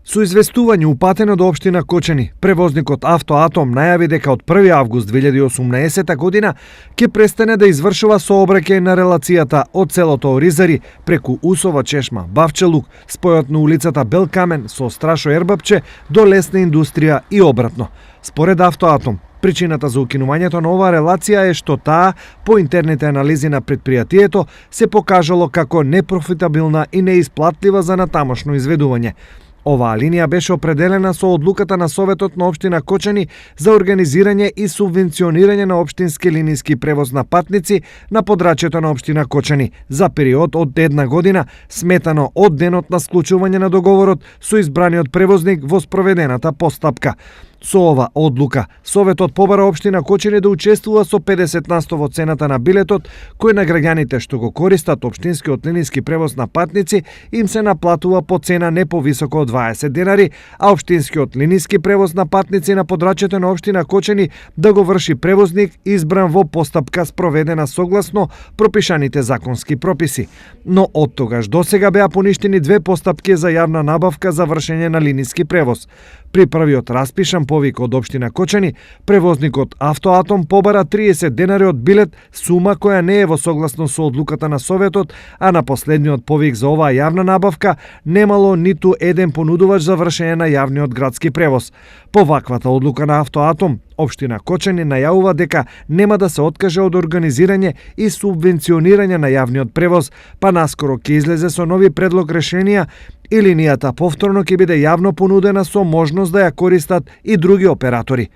Со известување упатено до општина Кочани, превозникот Автоатом најави дека од 1 август 2018 година ќе престане да извршува сообраќај на релацијата од селото Оризари преку Усова чешма, Бавчелук, спојот на улицата Белкамен со Страшо Ербапче до Лесна индустрија и обратно. Според Автоатом, причината за укинувањето на оваа релација е што таа, по интерните анализи на предпријатието, се покажало како непрофитабилна и неисплатлива за натамошно изведување. Оваа линија беше определена со одлуката на Советот на општина Кочани за организирање и субвенционирање на општински линиски превоз на патници на подрачјето на општина Кочани за период од 1 година, сметано од денот на склучување на договорот со избраниот превозник во спроведената постапка. Со ова одлука, Советот побара општина Кочани да учествува со 50% во цената на билетот, кој на граѓаните што го користат општинскиот линиски превоз на патници им се наплатува по цена не повисоко од 20 денари, а општинскиот линиски превоз на патници на подрачјето на општина Кочани да го врши превозник избран во постапка спроведена согласно пропишаните законски прописи. Но од тогаш досега беа поништени 2 постапки за јавна набавка за вршење на линиски превоз. При првиот распишан повик од општина Кочани, превозникот Автоатом побара 30 денари од билет, сума која не е во согласно со одлуката на Советот, а на последниот повик за оваа јавна набавка немало ниту еден понудувач за вршење на јавниот градски превоз. По ваквата одлука на Автоатом, општина Кочани најавува дека нема да се откаже од организирање и субвенционирање на јавниот превоз, па наскоро ќе излезе со нови предлог решенија и линијата повторно ќе биде јавно понудена со можност да ја користат и други оператори.